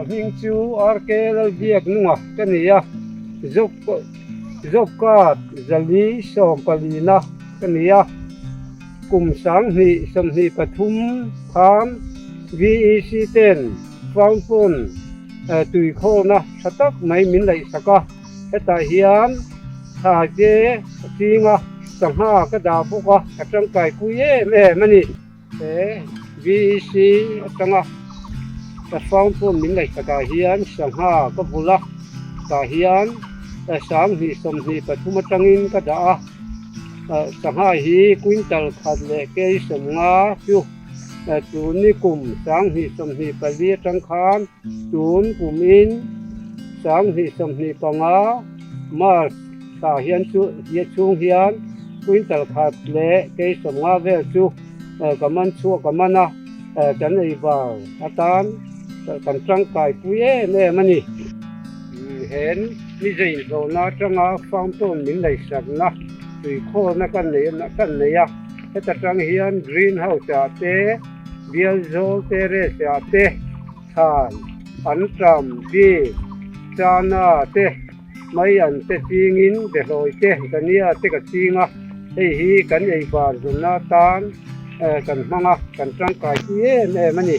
Ka hming chu RK Lalbiaknunga ka ni a, Job card 414 na ka ni a, kum 2023 khan VEC ten farm pond tuikhawlna tha tak mai min laihsak a, hetah hian thlai te ka ching a, sangha ka dah bawk a, ka tangkaipui em em a ni. He VEC atanga ka farm pond min ngaihsak ah hian sangha ka vulh a, tah hian 2023 atangin ka dah a, sangha hi quintal khat leh kei 50 chu tun ni kum 2024 atang khan tun kumin 2025 March tah hian chu chhung hian quintal khat leh kei 50 vel chu ka man chhuak ka man a, kan ei bar atan kan tangkai pui em em a ni. Hen ni zeinhlawhna atanga farm tawn min laihsakna tuikhawlna kan nei kan nei a, heta tang hian green house ah te, bial zawl terrace ah te, thlai, anṭam, bean, chana te, Mai an te chingin behlawi te dhania te ka ching a, hei hi kan ei bar zunna atan kan hmang a, kan tangkai pui em em a ni.